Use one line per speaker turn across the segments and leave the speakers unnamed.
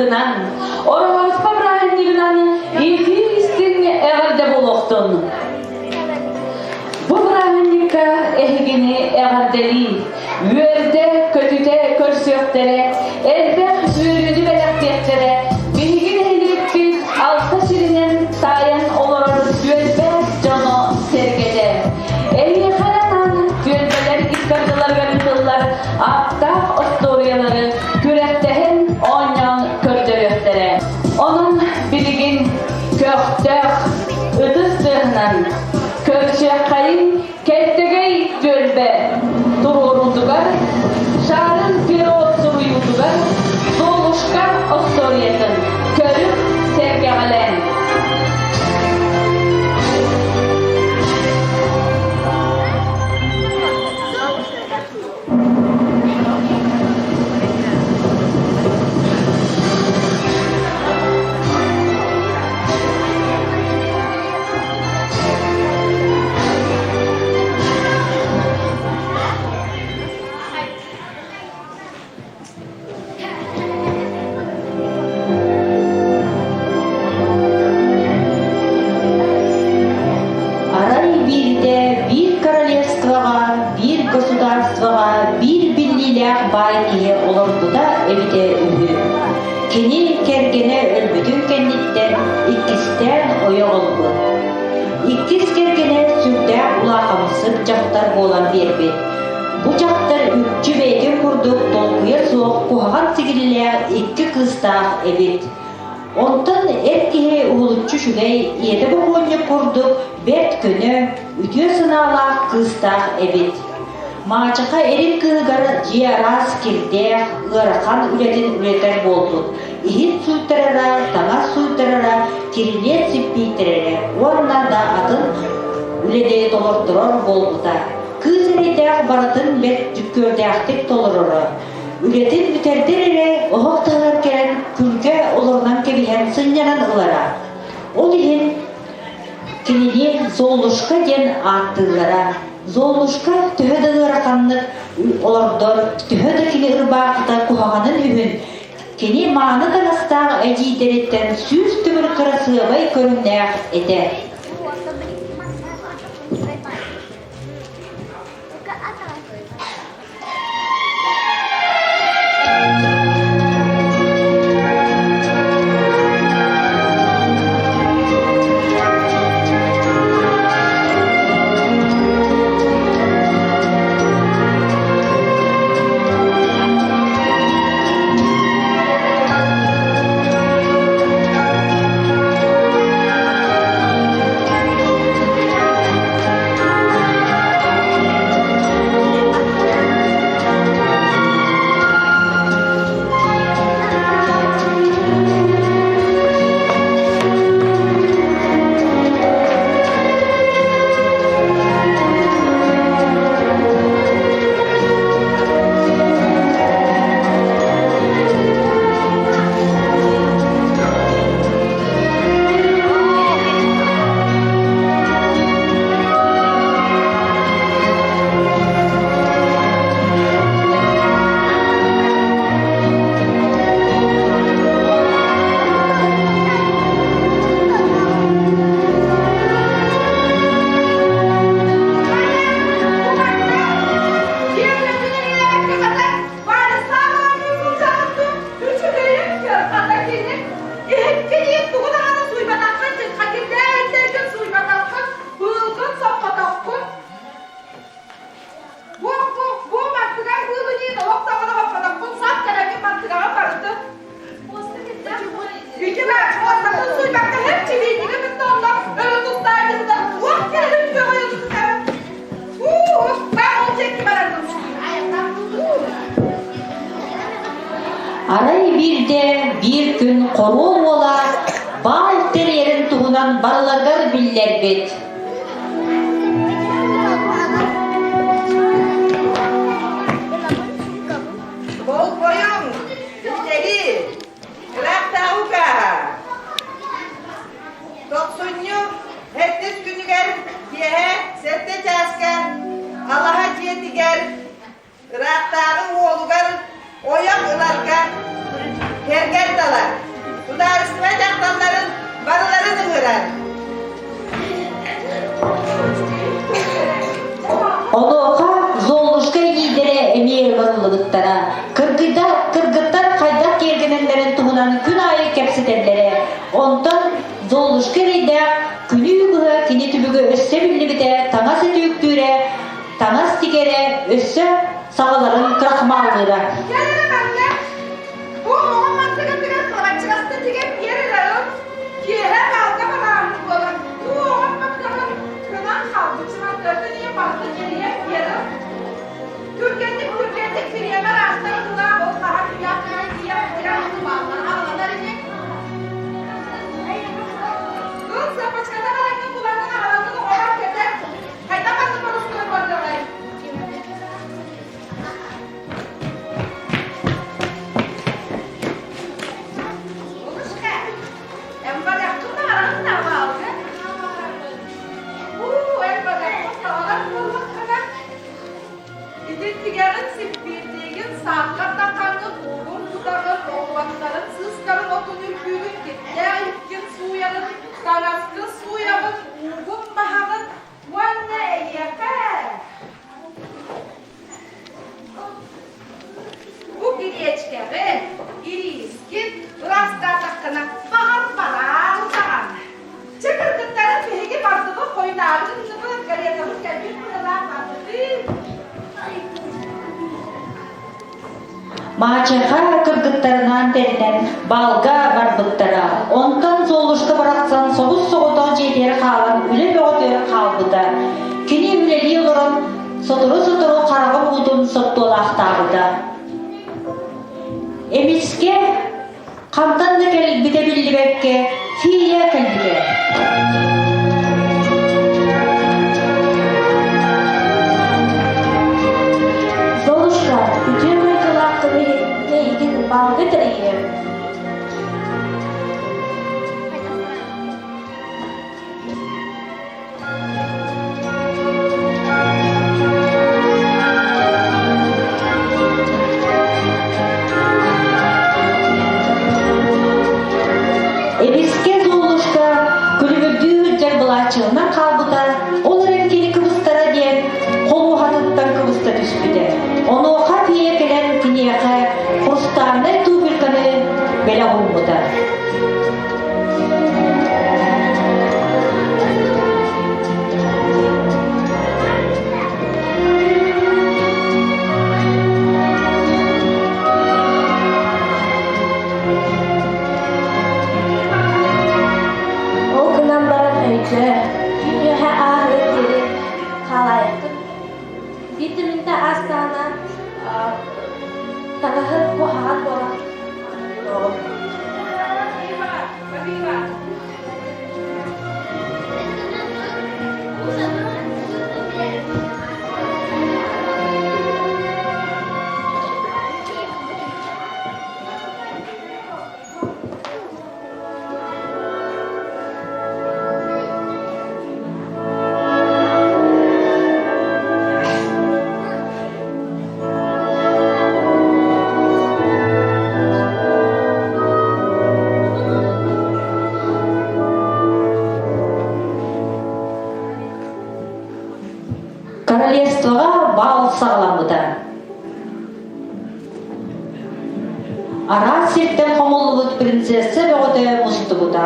Сылгынан, Ороһооспо бырааһынньыгынан итии-истиҥ эҕэрдэ буолуохтун! Бу бырааһынньыкка эһигини эҕэрдэлии, үөрдэ-көтүтэ көрсүөхтэрэ, элбэх үөрүүнү бэлэхтиэхтэрэ биһиги нэһилиэкпит алта сиринэн таайан олорор түөлбэ дьоно-сэргэтэ. Эһиэхэ анаан түөлбэлэр икки ардыларыгар ыытыллар аптаах остуоруйалары күрэхтэһэн оонньоон көрдөрүөхтэрэ. Онон билигин көхтөөх ытыс тыаһынан көрсүөххэйин Кэлтэгэй түөлбэ туруоруутугар, Шарын Перо суруйуутугар Золушка остуоруйатын көрүҥ сэргэҕэлээн.
Арай биирдэ биир королевствоҕа, биир государствоҕа биир биллиилээх баай киһи олорбута эбитэ үһү. Кини кэргэнэ өлбүтүн кэнниттэн иккистээн ойох ылбыт. Иккис кэргэнэ сүрдээх улаахамсык дьахтар буолан биэрбит. Бу дьахтар үкчү бэйэтин курдук толкуйа суох куһаҕан сигилилээх икки кыыстаах эбит. Онтон эр киһи уһулуччу үчүгэй, ийэтэ бокуонньук курдук бэрт көнө, үтүө санаалаах кыыстаах эбит. Маачаха эрин кыыһыгар дьиэ араас кирдээх, ыарахан үлэтин үлэтэр буолбут. Иһит сууйтарара, таҥас сууйтарара, кирилиэт сиппийтэрэрэ уонна да атын үлэни толорторор буолбута. Кыыс эрэйдээх барытын бэрт дьүккүөрдээхтик толороро. Үлэтин бүтэрдэр эрэ оһох таһыгар кэлэн күлгэ олорунан кэбиһэн сынньанан ылара. Ол иһин кинини Золушка диэн ааттыыллара. Золушка төһө да ыараханнык олордор, төһө да кини ырбаахыта куһаҕанын үһүн, кини мааны таҥастаах эдьиийдэриттэн 100 төгүл кырасыабай көрүҥнээх этэ. Арай биирдэ биир күн хоруол уола баай тэрийэрин туһунан барыларыгар биллэрбит.
Болҕойуҥ, сэрии, ыраахтааҕы укааһа. Тохсунньу сэттис күнүгэр киэһэ сэттэ чааска Алаһа дьиэтигэр ыраахтааҕы уолугар ойох ыларга кэргэн талар. барыларын ыҥырар.
Онуоха Золушка илиилэрэ эмиэ ылыллыбыттара. Кыргыттар, кыргыттар хайдах киэргэнэллэрин туһунан күн аайы кэпсэтэллэрэ. Онтон Золушка эрэйдээх күнүү быһа кини түбүгэ өссө биллибитэ, таҥас өтүүктүүрэ, таҥас тигэрэ, өссө саҕаларын крахмаллыыра.
Кэл эрэ манна. Бу оҕо мантыгатыгар кылабаччыгаста тигэн биэр эрэ Киэһэ баалга барааммыт буолан, бу оҕом баттаҕын кынан хаалбыт сымантыатын ийэ барыта кэрийэн биэрэр. Түргэнник түргэнник бириэмэ араастара тылаах ол хаһан үйээх кынан тиийэн киирэн бааллар аҕаланар ини. Ыл саппачката бараҥҥын булаҥҥын аҕалаҥҥын оҕолор кэтэр. Хайдах маннык боростуой буоллаҕай? Олушка, эн бараххын баҕараҕын да баалга? Уу, эн бараххын баҕалар буоллаххына, ити тигэҕин сиппиирдиигин, сааххар таххаҥҥын уугун кутаҕын, оҕуруоттарын сыыстарын отун үргүүгүн, кирдээх иһиккин сууйаҕын, таҥаскын сууйаҕын, уугун баһаҕын уонна эйиэхэ Бу гириэчкэҕин, ириискин ыраастаатаххына, баҕар бараан даҕаны. Чэ, кыргыттарым, биһиги бардыбыт, хойутаабыт ынныбыт, каретабыт кэлбит быһыылаах бардыбыт.
Маачаха кыргыттарынаан тэринэн балга барбыттара. Онтон Золушка барахсан собус-соҕотох дьиэтигэр хаалан үлэ бөҕөтүгэр хаалбыта. Кини үлэлии олорон сотору-сотору хараҕын уутун соттуолаахтаабыта. Эмискэ хантан да кэлбитэ биллибэккэ фея кэлбитэ.
Золушка, үтүө майгылааххын иһин эйигин баалга тэрийиэм.
Эмискэ Золушка күлүмүрдүү сылдьар былааччыһынан хаалбыта, ол эрэн кини кыбыстара диэн холуоһатыттан кыбыста түспүтэ. Онуоха фея кэлэн киниэхэ хрустальнай туфельканы бэлэх ууммута.
Ол гынан баран өйдөө, күн үөһэ ааһыар диэри хаалаайыккын. Биир аастаҕына таҥаһы куһаҕан буолан
Королевствоҕа баал саҕаламмыта. Араас сиртэн хомуллубут принцесса бөҕөтө мустубута.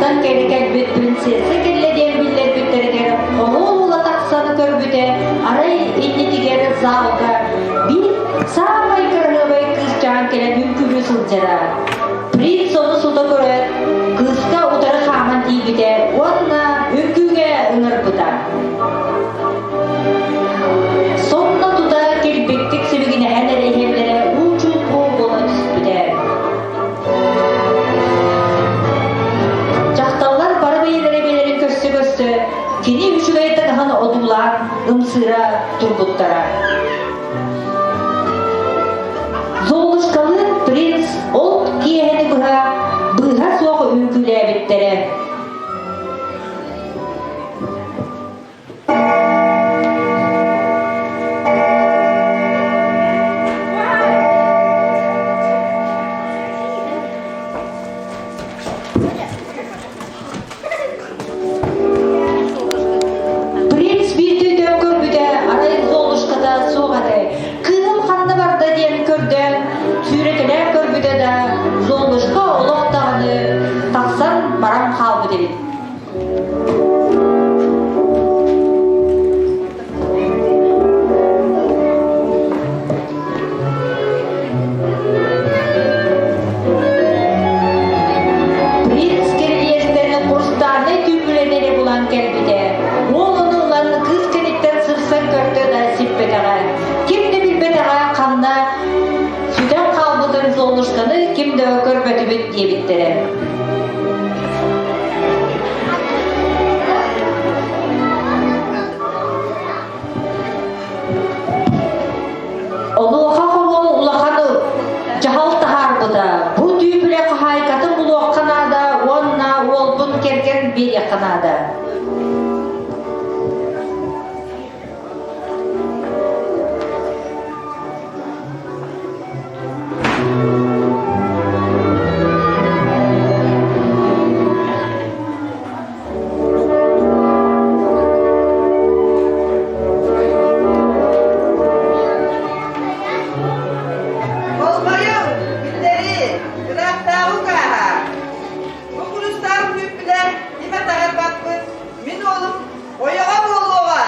Ыраахтан кэрэ кэлбит принцесса кэллэ диэн биллэрбиттэригэр хоруол уола тахсан көрбүтэ, арай иннитигэр залга биир саамай кыраһыабай кыысчаан кэлэн үҥкүүлүү сылдьара. Принц ону сута көрөөт, кыыска утары хааман тиийбитэ уонна үҥкүүгэ ыҥырбыта. Сонно тута килбиктик сибигинэһэн эрэ иһэллэрэ уу-чуумпу буола түспүтэ. Дьахталлар бары бэйэлэрэ бэйэлэрин көрсө-көрсө кини үчүгэй таҥаһын одуулаан ымсыыра турбуттара. Золушкалыын принц ол киэһэни быһа быыһа суох үҥкүүлээбиттэрэ. Принц биирдэ өйдөөн көрбүтэ, арай Золушката суох этэ. Кыыһым ханна барда диэн көрдөөн, сүүрэкэлээн көрбүтэ да, Золушка олох даҕаны тахсан баран хаалбыт эбит. Принц кирилиэстэрин хрустальнай түүпүлэни эрэ булан кэлбитэ. Уол ону ылан кыыс кэнниттэн сырсан көрдө да сиппэтэҕэ. Ким да билбэтэҕэ ханна сүтэн хаалбытын Золушканы ким да көрбөтүбүт диэбиттэрэ. Онуоха хоруол улахан дьаһал таһаарбыта. Бу түүпүлэ хаһаайкатын булуохха наада уонна уолбун кэргэн биэриэххэ наада.
Болбойуҥ, биллэрии, ыраахтааҕы укааһа. Бу курустаах күүппүлэр ким атаҕар баппыт, мин уолум ойоҕо буолуоҕа.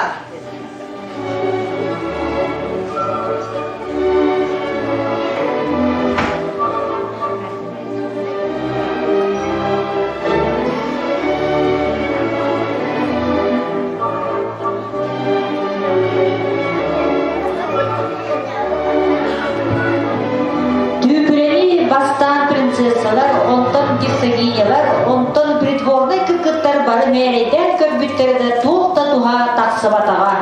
Түүпүлэни бастаан принцессалар, онтон герцогинялар, онтон придворнай кыргыттар бары мээрэйдээн көрбүттэрэ да туох да туһа тахсыбатаҕа.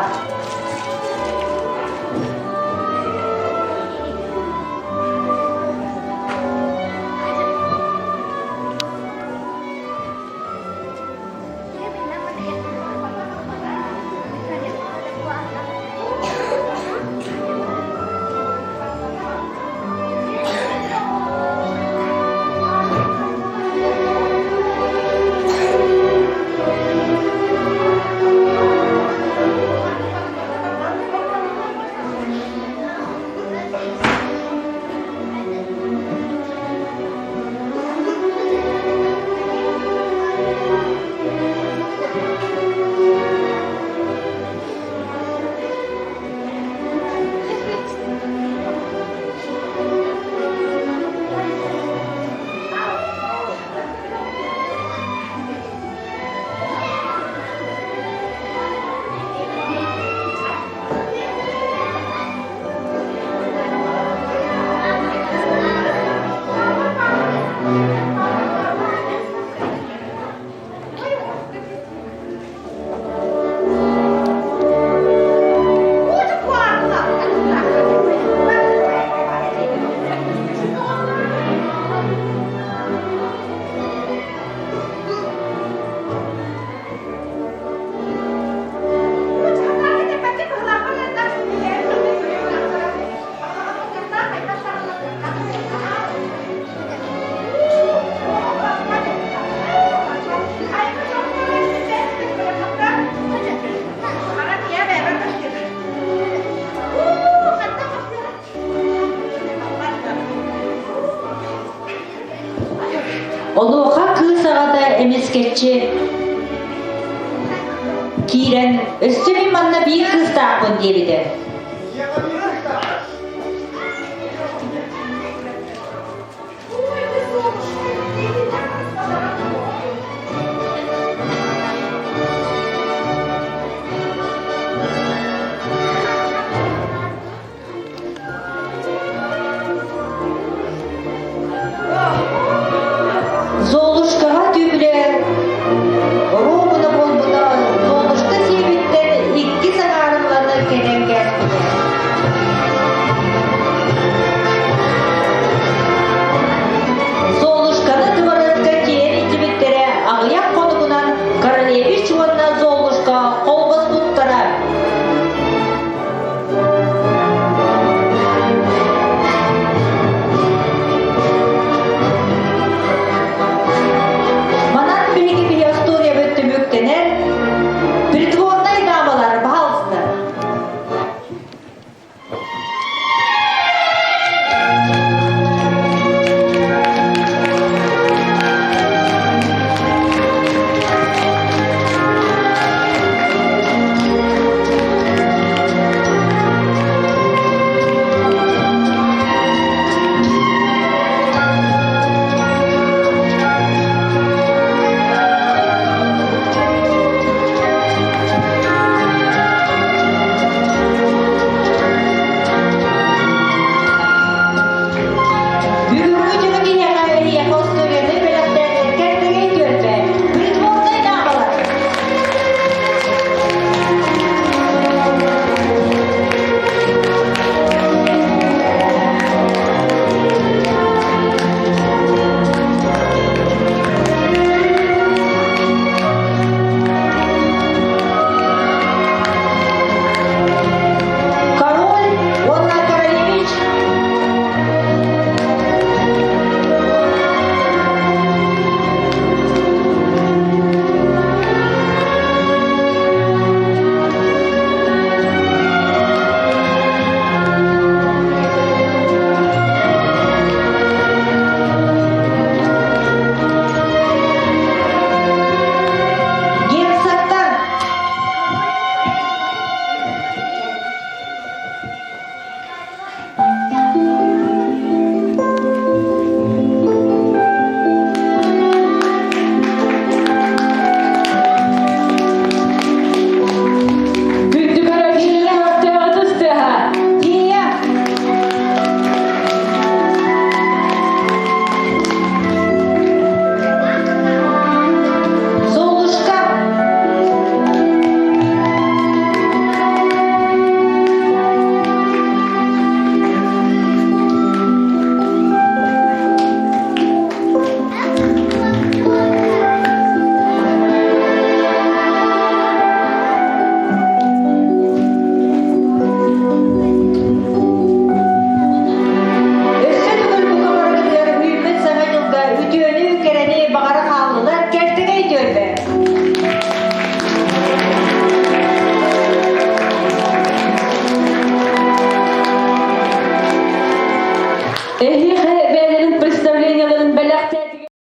Онуоха Онуоха кыыс аҕата эмискэччи киирэн, өссө мин манна биир кыыстаахпын диэбитэ. Золушкаҕа түбүлэ оруобуна буолбута Золушка сиэбиттэн икки санаарылланы кэтэн кээспитэ. Золушканы дыбарыаска тиэйэн илдьибиттэрэ аҕыйах хонугунан Королевич уонна Золушка холбоспуттара. Манан биһиги биһи остуоруйабыт түмүктэнэр. Придворнай даамалар, пожалуйста. Бүгүҥҥү дьоро киһиэхэ эһиэхэ остуоруйаны бэлэхтээтэ Кэрдэгэй түөлбэ придворнай даамалар. Король уонна королевич Герцогтар.
Күндү көрөөччүлэр көхтөөх ытыс тыаһа.
Тиийэ. Золушка. Өссө төгүл бука барыгытыгар үүммүт Саҥа дьылга үтүөнү, кэрэни баҕара